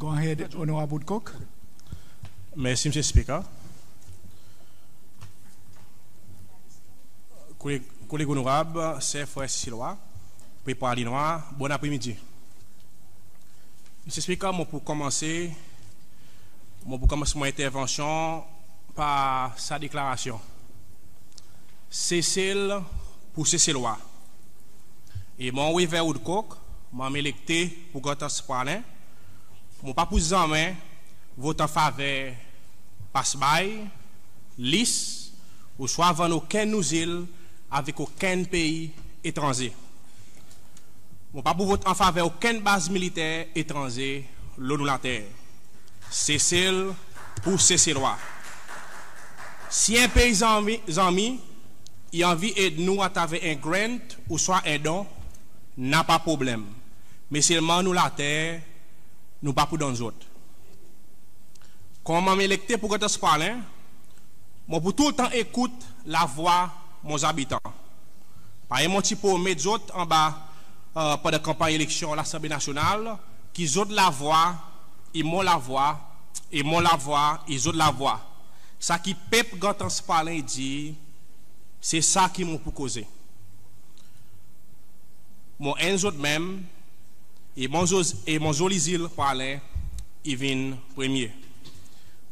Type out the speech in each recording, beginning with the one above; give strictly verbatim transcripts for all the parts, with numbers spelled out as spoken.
Go ahead, Onorab Woodcock. Mersi Mr Speaker. Koleg, koleg Onorab, ser, frer Seselwa, pep Ile Nwa, bonn apre midi. Mr Speaker, mon pou konmanse, mon pou konmans mon lentervansyon par sa deklarasyon: Sesel pour Seselwa. E mwan Wavel Woodcock, Manm Elekte pour Grand Anse Praslin, mon pa pou zanmen vot an faver pas bay, lease, ouswa vann okenn nou zil avek okenn pei etranze. Mon pa pou vot an faver okenn baz militer etranze lo nou later. Sesel pour Seselwa. Si en pei zanmi, zanmi i anvi ed nou atraver en grant ouswa en don, napa problenm. Me selman nou later, nou pa pou donn zot. Konman Manm Elekte pour Grand Anse Praslin, mon pou toultan ekout lavwa mon zabitan. Parey mon ti promet zot anba, e, pandan kanpanny eleksyon Lasanble Nasyonal, ki zot lavwa i mon lavwa, e mon lavwa i zot lavwa. Sa ki pep Grand Anse Praslin i dir, se sa ki mon pou koze. Mon enn zot menm, e mon zo-, e mon zoli zil Praslin i vin premye.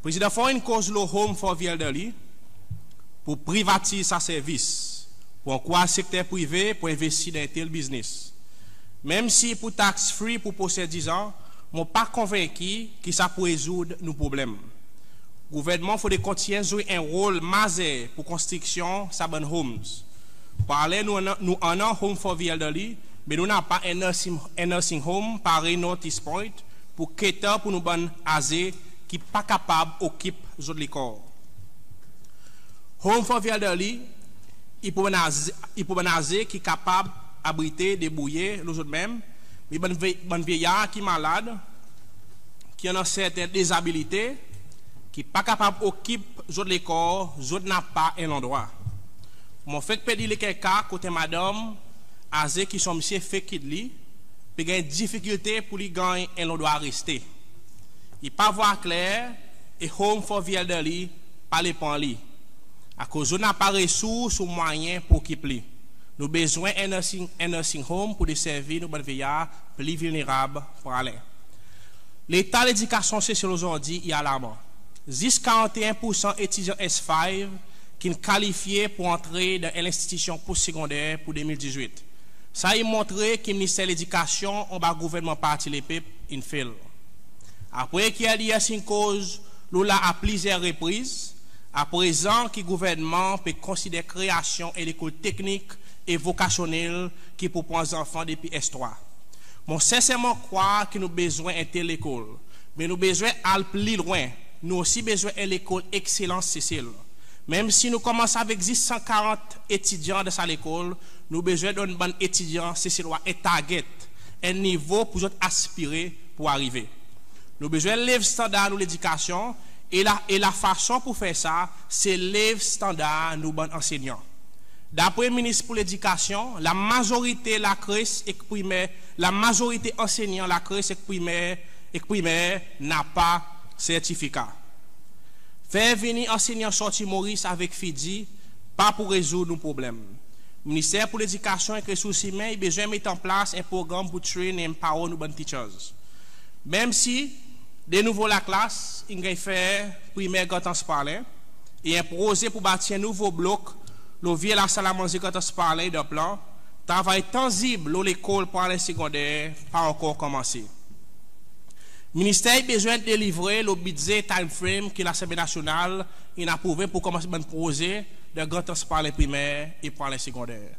Prezidan Faure in koz lo Home for the Elderly, pour privatiz sa servis, pour ankouraz sekter prive pour envestir dan en tel biznes. Menm si i pou tax free pour prosen diz an, mon pa konvenki ki sa pou rezoud nou problenm. Gouvernman fodre kontinyen zwe en rol mazer pour konstriksyon sa bann homes. Parey nou annan, nou annan Home for the Elderly, me nou napa en nursing, en nursing home parey North East Point pour cater pour nou bann aze ki pa kapab okip zot lekor. Home for the Elderly i pour bann aze, i pour bann aze ki kapab abrite, debourye lo zot menm, me bann vye, bann vyeyar ki malad, ki annan serten dezabilite, ki pa kapab okip zot lekor, zot napa en landrwa. Mon fek pe lir lekel ka kot en madanm aze ki son msye fek kit li, pe ganny difikilte pour li ganny en landrwa reste. I pa vwar kler, e Home for the Elderly pa le pran li, akoz zot napa resours ou mwayen pour okip li. Nou bezwen en nursing, en nursing home pour deservi nou bann vyeyar pli vilnerab Praslin. Leta ledikasyon Sesel ozordi i alarman. Zis karant e enn poursan etidyan S five ki'n kalifye pour antre dan en lenstitisyon pos-segonder pour de mil dizwit. Sa i montre ki Minister Ledikasyon anba gouvernman Parti Lepep in fail. Apre ki LDS in koz lo la a plizyer repriz, aprezan ki gouvernman pe konsider kreasyon en lekol teknik e vokasyonnel ki pou pran zanfan depi S twa. Mon senserman krwar ki nou bezwen en tel lekol, me nou bezwen al pli lwen. Nou osi bezwen en lekol ekselans Sesel. Menm si nou konmans avek zis san karant etidyan dan sa lekol, nou bezwen donn bann etidyan Seselwa en target, en nivo pour zot aspire pour arive. Nou bezwen lev standar nou ledikasyon, e la, e lafason pour fer sa, se lev standar nou bann ansenyan. Dapre Minis pour Ledikasyon, lamazorite lakres ek primer, lamazorite ansenyan lakres ek primer, ek primer napa sertifika. Fer vini ansenyan sorti Moris avek Fidji pa pou rezoud nou problenm. Minister pour Ledikasyon ek Resours Imen i bezwen met an plas en progranm pour train e empower nou bann teachers. Menm si de nouvo laklas in ganny fer primer Grand Anse Praslin, e en proze pour bati en nouvo blok lo vye lasal a manze Grand Anse Praslin dan plan, travay tanzib lo lekol Praslin Segonder pa ankor konmanse. Minister i bezwen delivre lo bidze time frame ki Lasanble Nasyonal in aprouve pour konmans bann proze dan Grand Anse Praslin Primer e Praslin Segonder.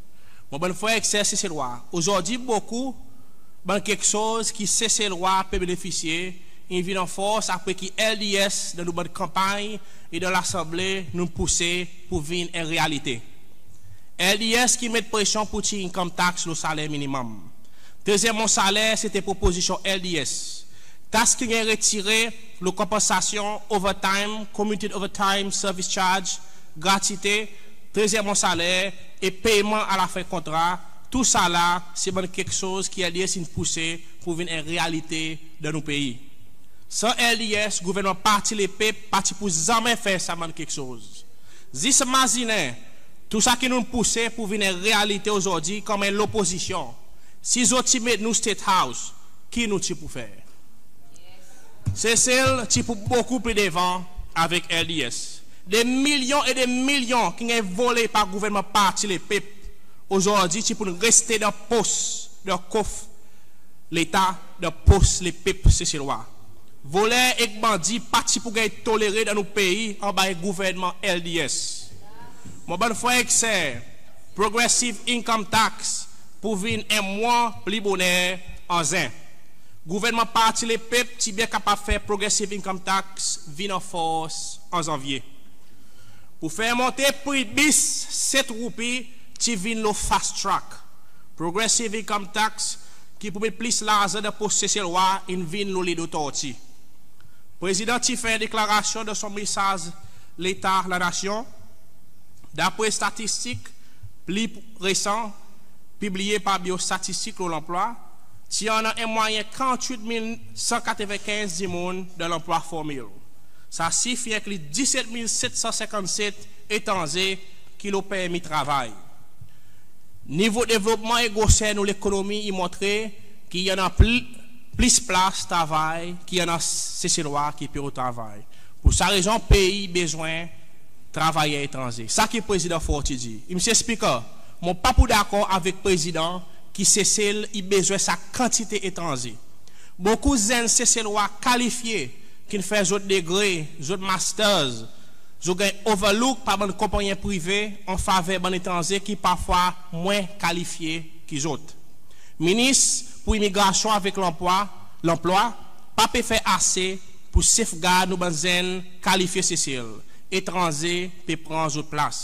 Mon bann frer ek ser Seselwa, ozordi bokou bann keksoz ki Seselwa pe benefisye in vin anfors apre ki LDS dan nou bann kanpanny e dan Lasanble nou'n pouse pour vin en realite. LDS ki met presyon pour tir income tax lo saler minimum. Trezyenm mwan saler sete propozisyon LDS. Tax ki'n ganny retire lo konpansasyon overtime, commuted overtime, service charge, gratwite, trezyenm mwan saler e peyman a lafen kontra, tousala se bann keksoz ki LDS in pouse pour vin en realite dan nou pei. San LDS, gouvernman Parti Lepep pa ti pou zanmen fer sa bann keksoz. Zis mazinen tou sa ki nou'n pouse pou vin en realite ozordi konman en lopozisyon. Si zot ti met nou State House, ki nou ti pou fer? Sesel ti pou bokou pli devan avek LDS. De milyon e de milyon ki'n ganny vole par gouvernman Parti Lepep ozordi ti pou'n reste dan pos, dan kof Leta, dan pos lepep Seselwa. Voler ek bandi pa ti pou ganny tolere dan nou pei anba en gouvernman LDS. Mon bann frer ek ser, progressive income tax pou vin en mwan pli boner an Zen. Gouvernman Parti Lepep ti byen kapab fer progressive income tax vin an fors an Zanvye. Pou fer monte pri bis set roupi ti vin lo fast track. Progressive income tax ki pou met plis larzan dan pos Seselwa in vin lo ledo torti. Prezidan ti fer en deklarasyon dan son mesaz Leta Lanasyon. Dapre statistik pli resan pibliye par Biro Statistik lo Lanplwa, ti annan en mwayen karant-wit mil san katreven-kenz dimoun dan lanplwa formel. Sa sif i enkli diset mil set san senkannset etranze ki lo permi travay. Nivo devlopman e groser nou lekonomi i montre ki i annan pli, plis plas travay ki i annan Seselwa ki pe travay. Pou sa rezon, pei i bezwen travayer etranze. Sa ki Prezidan Faure ti dir. Msye Speaker, mon pa pou dakor avek Prezidan ki Sesel i bezwen sa kantite etranze. Bokou zenn Seselwa kalifye ki'n fer zot degre, zot masters, zot ganny overlook par bann konpannyen prive an faver bann etranze ki parfwa mwen kalifye ki zot. Minis pou Imigrasyon avek Lanplwa, Lanplwa pa pe fer ase pou safeguard nou bann zenn kalifye Sesel. Etranze pe pran zot plas.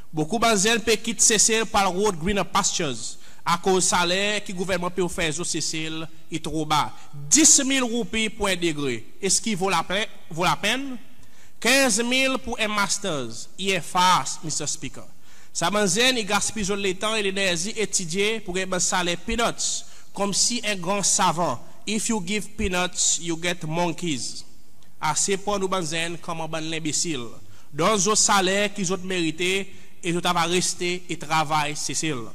Bokou bann zenn pe kit Sesel pou al rod greener pastures akoz saler ki gouvernman pe ofer zot Sesel i tro ba. Dis mil roupi pou en degre. Eski i vo lapen, vo lapenn? Kenz mil pou en masters, i en fars, Mr Speaker. Sa bann zenn i gaspiy zot letan e lenerzi etidye pou ganny bann saler peanuts, konmsi en gran savan. If you give peanuts, you get monkeys. Ase pran nou bann zenn konman bann lenbesil. Donn zot saler ki zot merite e zot ava reste e travay Sesel.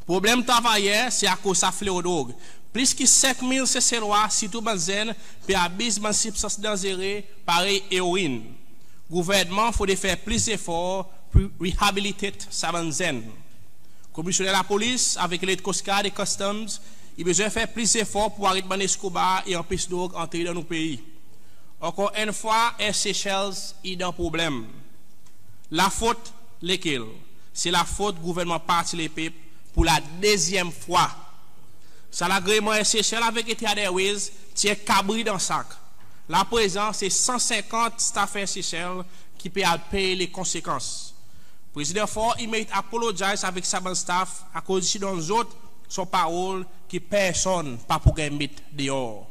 Problenm travayer se akoz sa fleo drog. Plis ki senk mil Seselwa, sirtou bann zenn, pe abiz bann sibstans danzere parey eroin. Gouvernman fodre fer plis zefor pou rehabilitate sa bann zenn. Komisyoner Lapolis avek Elite Coast Guard e Customs i bezwen fer plis zefor pou aret bann eskobar e anpes drog antre dan nou pei. Ankor enn fwa, Air Seychelles i dan problenm. Lafot lekel? Se lafot gouvernman Parti Lepep pou la dezyenm fwa. Sa lagreman Air Seychelles avek Etihad Airways ti en kabri dan sak. La prezan se san senkant staff Air Seychelles ki pe al pey le konsekans. Prezidan Faure i merit apologize avek sa bann staff akoz i ti donn zot son parol ki personn pa pou ganny met deor.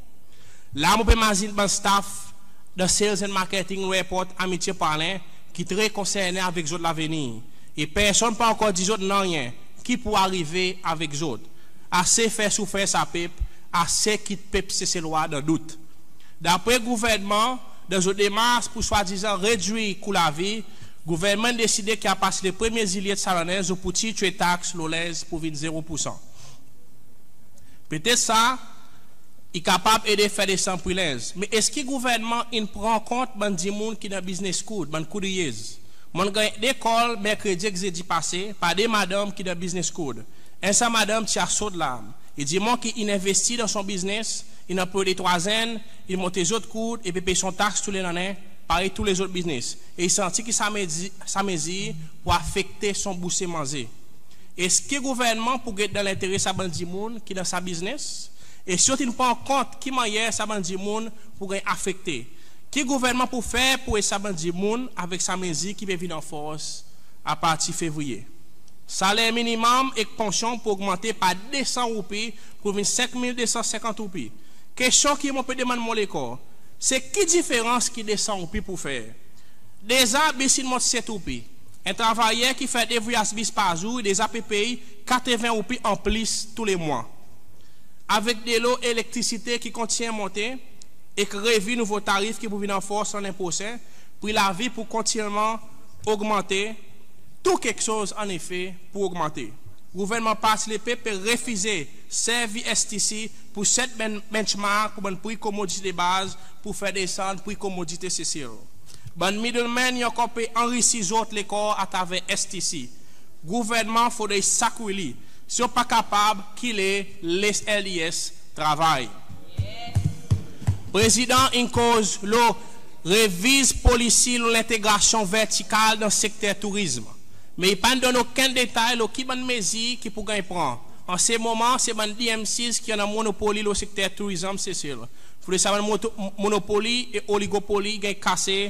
La mon pe mazin bann staff dan Sales and Marketing lo Airport Amitié Praslin ki tre konsernen avek zot lavenir. E personn pa ankor dir zot nanryen ki pou arive avek zot. Ase fer soufer sa pep, ase kit pep Seselwa dan dout. Dapre gouvernman, dan zot demars pou swadizan redwir kou lavi, gouvernman in deside ki apartir le premye Zilyet sa lannen zot pou tir trade tax lo lenz pou vin zero poursan. Petet sa i kapab ede fer desann pri lenz. Me eski gouvernman in pran kont bann dimoun ki dan biznes koud, bann koudriyez? Mon'n ganny de call Merkredi ek Zedi pase par de madanm ki dan biznes koud. Enn sa madanm ti a sot larm. I dir mwan ki in envestir dan son biznes, in anploy de trwa zenn, in monte zot koud e pe pey son tax tou le lannen parey tou lezot biznes. E i santi ki sa mezir, sa mezir pou afekte son bouse manze. Eski gouvernman pou get dan lentere sa bann dimoun ki dan sa biznes? E si zot in pran kont ki mannyer sa bann dimoun pou ganny afekte? Ki gouvernman pou fer pou ed sa bann dimoun avek sa mezir ki pe vin anfors apartir Fevriye? Saler minimum ek pansyon pou ogmante par de san roupi pou vin senk mil de san senkant roupi. Kestyon ki mon pe demann mon lekor, se ki diferans ki de san roupi pou fer? Deza bis in mont set roupi. En travayer ki fer de vwayaz bis par zour i deza pe pey katreven roupi anplis tou le mwan. Avek delo, elektrisite ki kontinyen monte, ek revi nouvo tarif ki pou vin anfors lannen prosen, pri lavi pou kontinyelman ogmante, tou keksoz annefe pou ogmante. Gouvernman Parti Lepep pe refize servi STC pou set bann benchmark pou bann pri komodite debaz pou fer desann pri komodite Sesel. Bann middlemen i ankor pe anrisi zot lekor atraver STC. Gouvernman fodre sakwi li. Si ou pa kapab, kile, les LDS travay. Prezidan in koz lo reviz Polisi lo lentegrasyon vertikal dan sekter tourizm. Me i pa'n donn okenn detay lo ki bann mezir ki pou ganny pran. An se moman, se bann DMCs ki annan monopoli lo sekter tourizm Sesel. Fodre sa bann moto- monopoli e oligopoli ganny kase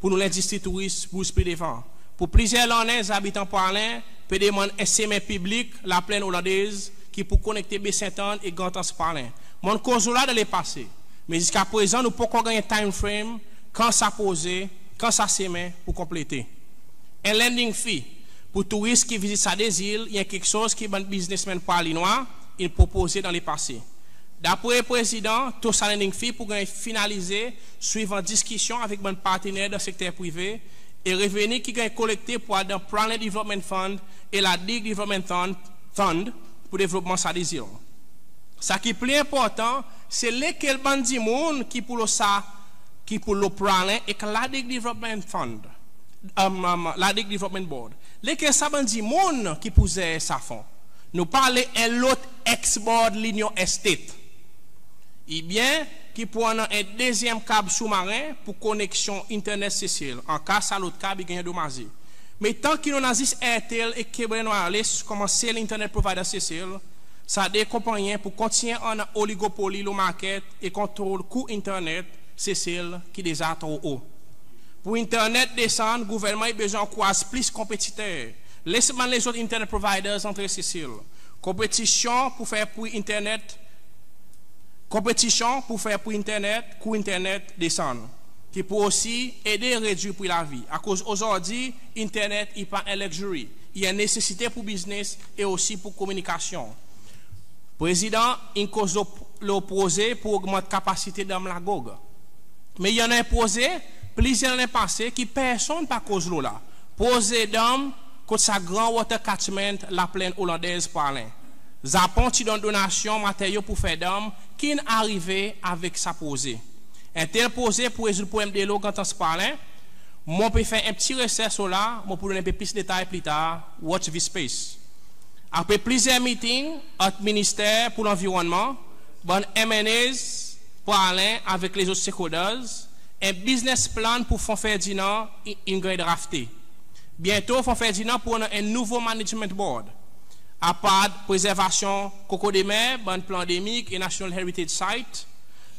pour nou lendistri tourizm bouz pli devan. Pour plizyer lannen, zabitan Praslin pe demann en semen piblik Laplenn Olandez ki pou konekte Baie Ste Anne e Grand Anse Praslin. Mon'n koz lo la dan lepase, me ziska prezan nou pa ankor ganny en time frame kan sa proze, kan sa semen pou konplete. En landing fee pour touris ki vizit sa de zil i en keksoz ki bann biznesmenn Praslinois in propoze dan lepase. Dapre Prezidan, to sa landing fee pou ganny finalize swivan diskisyon avek bann partner dan sekter prive, e reveni ki ganny kolekte pou al dan Praslin Development Fund e La Digue Development Fund, Fund pour devlopman sa de zil. Sa ki pli enportan, se lekel bann dimoun ki pou lo sa, ki pou lo Praslin ek La Digue Development Fund, um, um, La Digue Development Board. Lekel sa bann dimoun ki pou zer sa fon? Nou pa le en lot ex-board L'Union Estate. Oubyen ki pou annan en dezyenm kab soumaren pour koneksyon internet Sesel, an ka sa lot kab i ganny andomaze. Me tan ki nou annan zis Airtel e Cable & Wireless konman sel internet provider Sesel, sa de konpannyen pou kontinyen annan oligopoli lo market e kontrol kou internet Sesel ki deza tro o. Pour internet desann, gouvernman i bezwen ankouraz plis konpetiter. Les bann lezot internet providers antre Sesel. Konpetisyon pou fer pri internet, konpetisyon pou fer pri internet, kou internet desann, ki pou osi ede redwir pri lavi. Akoz ozordi, internet i pa en luxury, i en nesesite pour biznes e osi pour kominikasyon. Prezidan in koz lo, lo proze pour ogmant kapasite danm Lagog. Me i annan en proze, plizyer lannen pase, ki personn pa koz lo la. Proze danm kot sa gran water catchment Laplenn Olandez Praslin. Zapon ti donn donasyon materyo pour fer danm, ki'n arive avek sa proze? En tel proze pou rezoud problenm delo Grand Anse Praslin? Mon pe fer en pti resers lo la, mon pou donn en pe plis detay pli tar, watch this space. Apre plizyer meeting ant Minister pour Lanvironnman, bann MNAs Praslin avek lezot stakeholders, en business plan pour Fon Ferdinand i, in ganny drafte. Byento, Fon Ferdinand pou annan en nouvo management board. Apard prezervasyon kokodemer, bann plan endemik e National Heritage Site,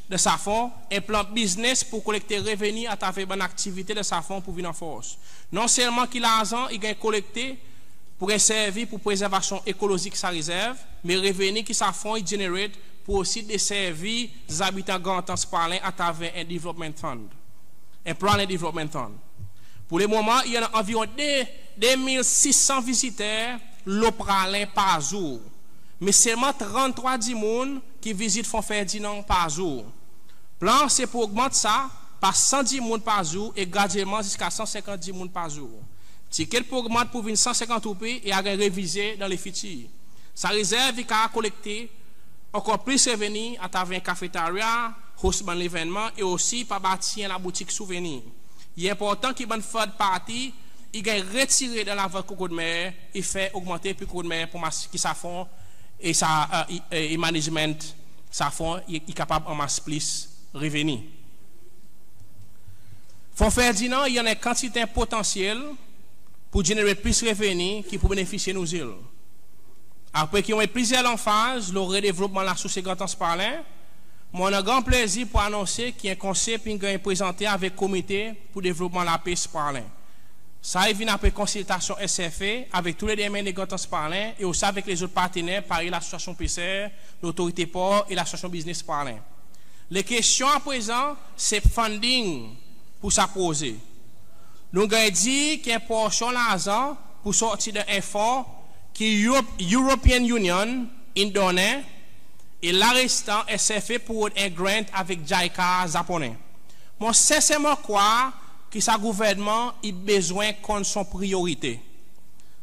dan sa fon, en plan biznes pour kolekte reveni atraver bann aktivite dan sa fon pou vin anfors. Non selman ki larzan i ganny kolekte pou ganny servi pour prezervasyon ekolozik sa rezerv, me reveni ki sa fon i generate pou osi deservi zabitan Grand Anse Praslin atraver en development fund, en Praslin Development Fund. Pour le moman, i annan anviron de, de mil sis san viziter lo Praslin par zour. Me selman tranntrwa dimoun ki vizit Fon Ferdinand par zour. Plan se pou ogmant sa par san dimoun par zour e gradyelman ziska san senkant dimoun par zour. Tiket pou ogmant pou vin san senkant roupi e a ganny revize dan lefitir. Sa rezerv i kapab kolekte ankor plis reveni atraver kafetarya, host bann levennman e osi pou bati en laboutik souvenir. I enportan ki bann third party i ganny retire dan lavant kokodemer e fer ogmante pri kokodemer pour mas- ki sa fon e sa, e, e, e management sa fon i, i kapab anmas plis reveni. Fon Ferdinand i annan en kantite potansyel pour generate plis reveni ki pou benefisye nou zil. Apre ki mon met plizyer lanfaz lo redevlopman lasouse Grand Anse Praslin, mon annan gran plezir pour anonse ki en konsep in ganny prezante avek Komite pour Devlopman Lapes Praslin. Sa i vin apre konsiltasyon SFA avek tou le domenn Grand Anse Praslin e osi avek lezot partner parey Lasosyasyon Peser, Lotorite Por e Lasosyasyon Biznes Praslin. Lekestyon aprezan se funding pour sa proze. Nou ganny dir ki en porsyon larzan pou sorti dan en fon ki Europe, European Union in donnen e larestan SFA pou rod en grant avek JICA Zaponnen. Mon senserman krwar ki sa Gouvernman i bezwen konn son priyorite.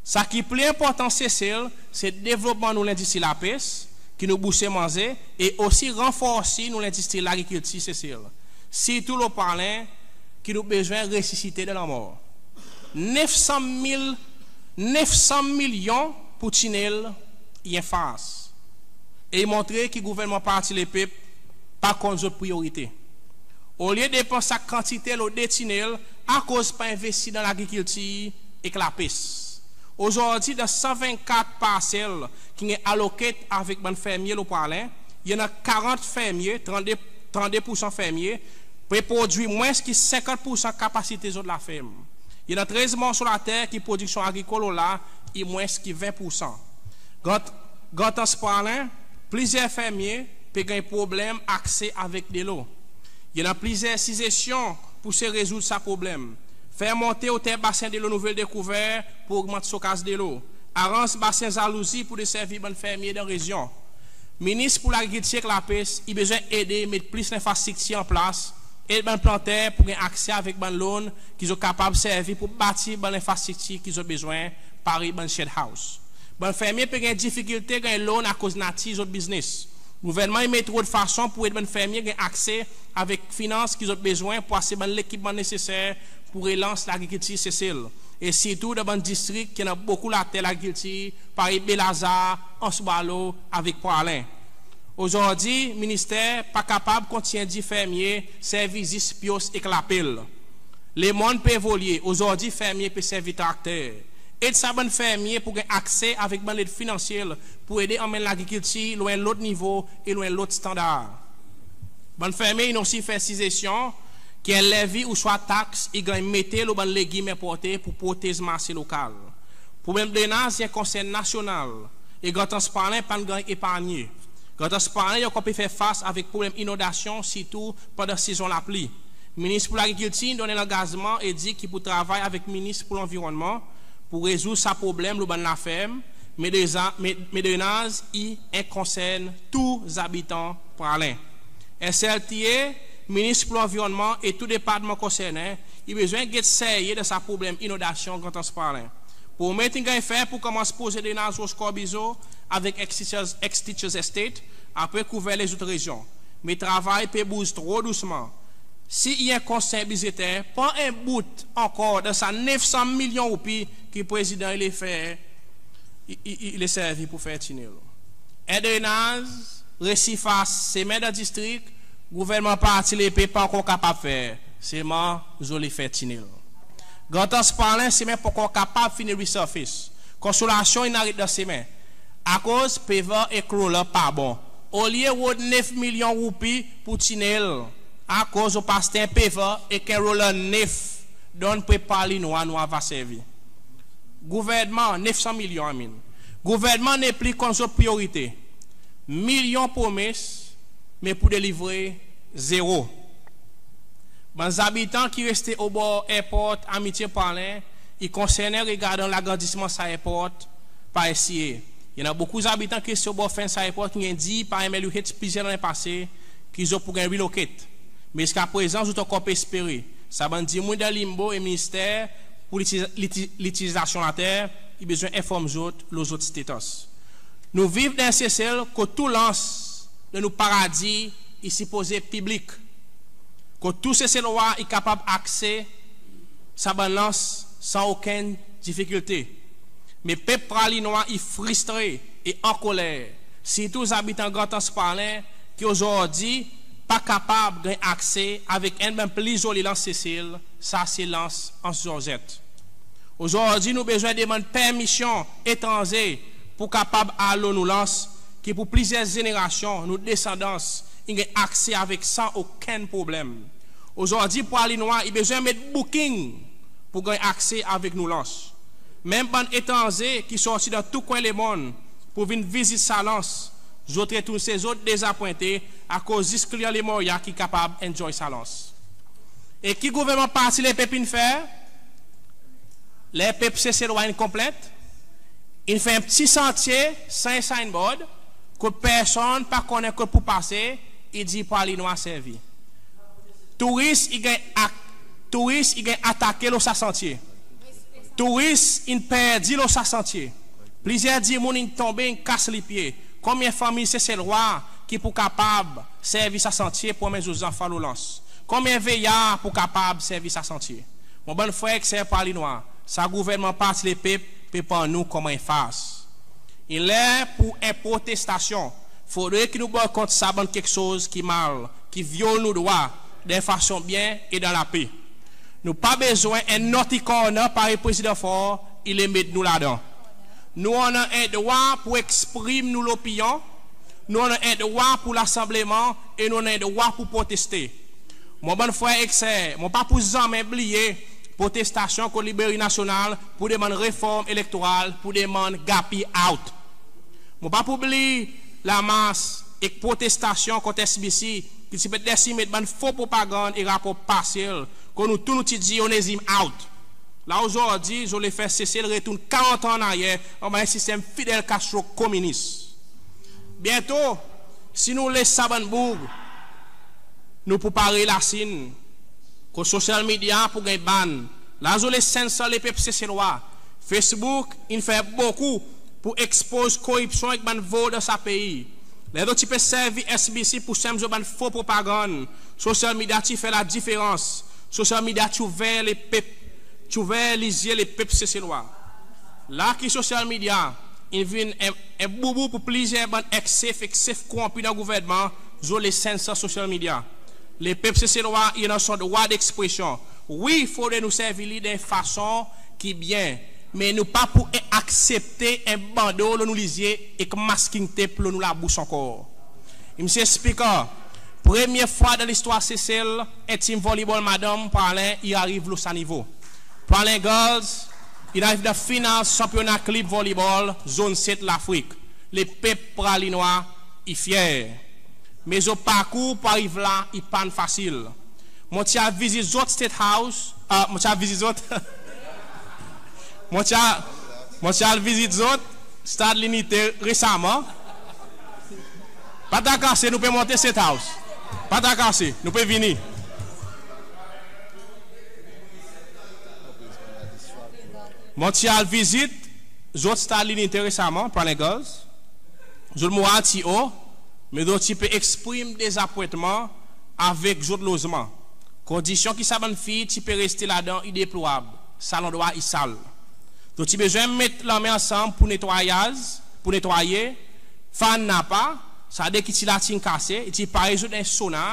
Sa ki pli enportan Sesel se devlopman nou lendistri lapes ki nou bouse manze e osi ranforsi nou lendistri lagrikiltir Sesel, sirtou lo Praslin ki nou bezwen resisite dan lanmor. Nef san mil, nef san milyon pou tinel i en fars. E i montre ki Gouvernman Parti Lepep pa konn zot priyorite. Olye depans sa kantite lo de tinel, akoz pa envestir dan lagrikiltir ek lapes? Ozordi dan san vennkat parsel ki ganny allocate avek bann fermye lo Praslin, i annan karant fermye, trannde, trannde poursan fermye pe prodwir mwens ki senkant poursan kapasite zot laferm. I annan trez morso later ki prodiksyon agrikol lo la i mwens ki ven poursan. Grand, Grand Anse Praslin, plizyer fermye pe ganny problenm akse avek delo. I annan plizyer sizesyon pou se rezoud sa problenm. Fer monte oter basen delo Nouvelle Découverte pou ogmant stokaz delo. Aranz basen Zalouzi pou deservi bann fermye dan rezyon. Minis pou Lagrikiltir ek Lapes i bezwen ede met plis lenfrastriktir an plas, ed bann planter pou ganny akse avek bann loan ki zot kapab servi pou bati bann lenfrastriktir ki zot bezwen, parey bann shed house. Bann fermye pe ganny difikilte ganny loan akoz natir zot biznes. Gouvernman i met rod fason pou ed bann fermye ganny akse avek finans ki zot bezwen pou aste bann lekipman neseser pou relans lagrikiltir Sesel, e sirtou dan bann distrik ki annan bokou later lagrikiltir, parey Baie Lazare, Anse Boileau avek Praslin. Ozordi Minister pa kapab kontinyen dir fermye servi zis pyos ek lapel. Lemonn pe evolye, ozordi fermye pe servi trakter. Ed sa bann fermye pou ganny akse avek bann led finansyel pou ede anmenn lagrikiltir lo en lot nivo e lo en lot standar. Bann fermye in osi fer sizesyon ki en levi ouswa taks i ganny mete lo bann legim enporte pou protez marse lokal. Problenm drenaz i en konsern nasyonal e Grand Anse Praslin pa'n ganny eparnye. Grand Anse Praslin i ankor pe fer fas avek problenm inondasyon, sirtou pandan sezon lapli. Minis pou Lagrikiltir in donn en langazman e dir ki pou travay avek Minis pou Lanvironnman pou rezoud sa problenm lo bann laferm, me drenaz i en konsern tou zabitan Praslin. SLTA, Minis pou Lanvironnman e tou departman konsernen i bezwen get serye dan sa problenm inondasyon Grand Anse Praslin. Promet in ganny fer pou konmans proze drenaz Roche Corbizeau avek ex-Teachers, ex-Teachers Estate, apre kouver lezot rezyon. Me travay pe bouz tro dousman. Si i en konsern bidzeter, pran en bout ankor dan sa nef san milyon roupi ki Prezidan i le fer, i, i, i le servi pou fer tinel. En drenaz, resirfas semen dan distrik, Gouvernman Parti Lepep pa ankor kapab fer, selman zoli fer tinel. Grand Anse Praslin semen pa ankor kapab fini resurface. Konstraksion in aret dan semen akoz paver ek roller pa bon. Olye rod nef milyon roupi pou tinel, akoz ou pe aste en paver ek en roller nef, donn pep Praslinois nou ava servi. Gouvernman, nef san milyon, I mean. Gouvernman nepli konn zot priyorite. Milyon promes, me pou delivre, zero. Bann zabitan ki reste obor Airport Amitié Praslin i konsernen regardan lagrandisman sa airport par SCA. I annan bokou zabitan ki reste obor fens sa airport ki'n ganny dir par MLUH plizyer lannen pase ki zot pou ganny relocate. Me ziska prezan zot ankor pe espere. Sa bann dimoun dan limbo e Minister pou Liti-, Liti-, Litilizasyon Later i bezwen enform zot lo zot status. Nou viv dan en Sesel kot tou lans dan nou paradi i sipoze piblik, kot tou Seselwa i kapab akse sa bann lans san okenn difikilte. Me pep Praslinois i fristre e ankoler, sirtou zabitan Grand Anse Praslin ki ozordi pa kapab ganny akse avek enn bann pli zoli lans Sesel, sa se lans Anse Georgette. Ozordi nou bezwen demann permisyon etranze pou kapab al lo nou lans ki pou plizyer zenerasyon nou desandans in ganny akse avek san okenn problenm. Ozordi Praslinois i bezwen met booking pou ganny akse avek nou lans. Menm bann etranze ki sorti dan tou kwen lemonn pou vin vizit sa lans, zot retourn se zot dezapwente akoz zis kliyan Lemuria ki kapab enjoy sa lans. E ki Gouvernman Parti Lepep in fer? Ler pep Seselwa in konplent, in fer en pti santye san en signboard, kot personn pa konnen kot pou pase, i dir Praslinois servi. Touris i ganny ak-, touris i ganny atake lo sa santye. Touris in perdi lo sa santye. Plizyer dimoun in tonbe, in kas lipye. Konbyen fanmir Seselwa ki pou kapab servi sa santye pour anmenn zot zanfan lo lans? Konbyen veyar pou kapab servi sa santye? Mon bann frer ek ser Praslinois, sa gouvernman Parti Lepep pe pran nou konman en fars. I ler pour en protestasyon. Fodre ki nou boykot sa bann keksoz ki mal, ki vyol nou drwa, dan en fason byen e dan lape. Nou pa bezwen en naughty corner parey Prezidan Faure i le met nou ladan. Nou annan en drwa pour eksprim nou lopinyon, nou annan en drwa pour lasanbleman e nou annan en drwa pour proteste. Mon bann frer ek ser, mon pa pou zanmen bliye protestasyon kont Libreri Nasyonal pour demann reform elektoral, pour demann GAPI out. Mon pa pou bliye lamars ek protestasyon kont SBC ki ti pe desinen bann fo propagann e rapor parsyel kot nou tou nou ti dir Onezim out. La ozordi zot le fer Sesel retourn karant an annaryer anba en sistenm Fidel Castro kominis. Byento, si nou les sa bann boug, nou pou parey Lasin, kot social media pou ganny ban. La zot le censor lepep Seselwa. Facebook in fer bokou pour ekspoz koripsyon ek bann vol dan sa pei. Ler zot ti pe servi SBC pour semen zot bann fo propagann, social media ti fer ladiferans. Social media ti ouver lepep, ti ouver lizye lepep Seselwa. La ki social media in vin en, en boubou pour plizyer bann eks-sef, eks-sef koronpi dan gouvernman, zot le censor social media. Lepep Seselwa i annan son drwa dekspresyon. Wi, fodre nou servi li dan en fason ki byen, me nou pa pou aksepte en bando lo nou lizye ek masking tape lo nou labous ankor. Msye Speaker, premye fwa dan listwar Sesel, en tim volleyball madanm Praslin i ariv lo sa nivo. Praslin Girls in ariv dan final sanpyona klib volleyball zone set Lafrik. Lepep Praslinois i fyer. Me zot parkour pour ariv la i pa'n fasil. Mon ti al vizit zot State House, a, mon ti al vizit zot, mon ti al, mon ti al vizit zot Stad Linite resaman. Pa trakase, nou pe monte State House. Pa trakase, nou pe vini. Mon ti al vizit zot Stad Linite resaman, Praslin Girls. Zot moral ti o, me zot ti pe eksprim dezapwentman avek zot lozman. Kondisyon ki sa bann fiy ti pe reste ladan i deplorab. Sa landrwa i sal. Zot ti bezwen met lanmen ansanm pour netwayaz, pour netwaye. Fan napa, sa de ki ti latin kase, i ti parey zot dan en sona.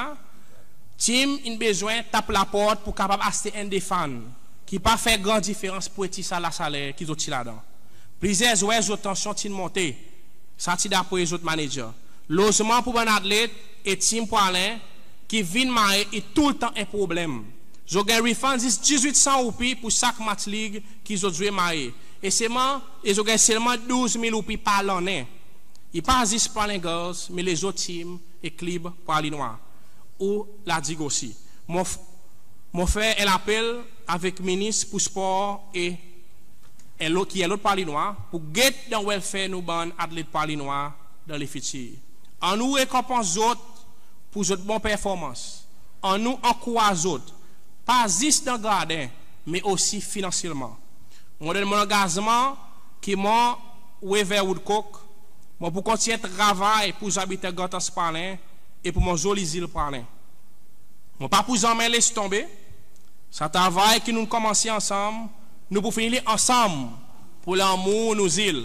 Tim in bezwen tap laport pour kapab aste enn de fan, ki pa fer gran diferans pour ti sa lasaler ki zot ti ladan. Plizyer zwer zot tansyon ti'n monte. Sa ti dapre zot manager. Lozman pour bann atlet e tim Praslin ki vin mare i toultan en problenm. Zot ganny refund zis dizwit san roupi pour sak match lig ki zot zwe mare. E selman, e zot ganny selman douz mil roupi par lannen. I pa zis Praslin Girls, me lezot tim e klib Praslinois. Ou La Digue osi. Mon f-, mon fer en lapel avek Minis pour Spor e en lot, ki en lot Praslinois, pour get dan welfare nou bann atlet Praslinois dan lefitir. Annou rekonpans zot pour zot bon performans. Annou ankouraz zot, pa zis dan graden, me osi finansyelman. Mon donn mon langazman ki mwan, Wavel Woodcock, mon pou kontinyen travay pour zabitan Grand Anse Praslin e pour mon zoli zil Praslin. Mon pa pou zanmen les tonbe. Sa travay ki nou'n konmanse ansanm, nou pou fini li ansanm pour lanmour nou zil.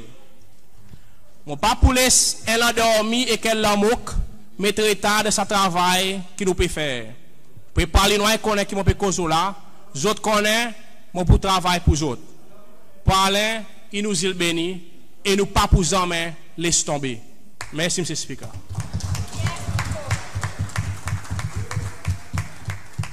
Mon pa pou les en landormi ek en lanmok met retar dan sa travay ki nou pe fer. Pep Praslinois i konnen ki mon pe koz lo la, zot konnen mon pou travay pour zot. Praslin i nou zil beni e nou pa pou zanmen les tonbe. Mersi, Msye Speaker.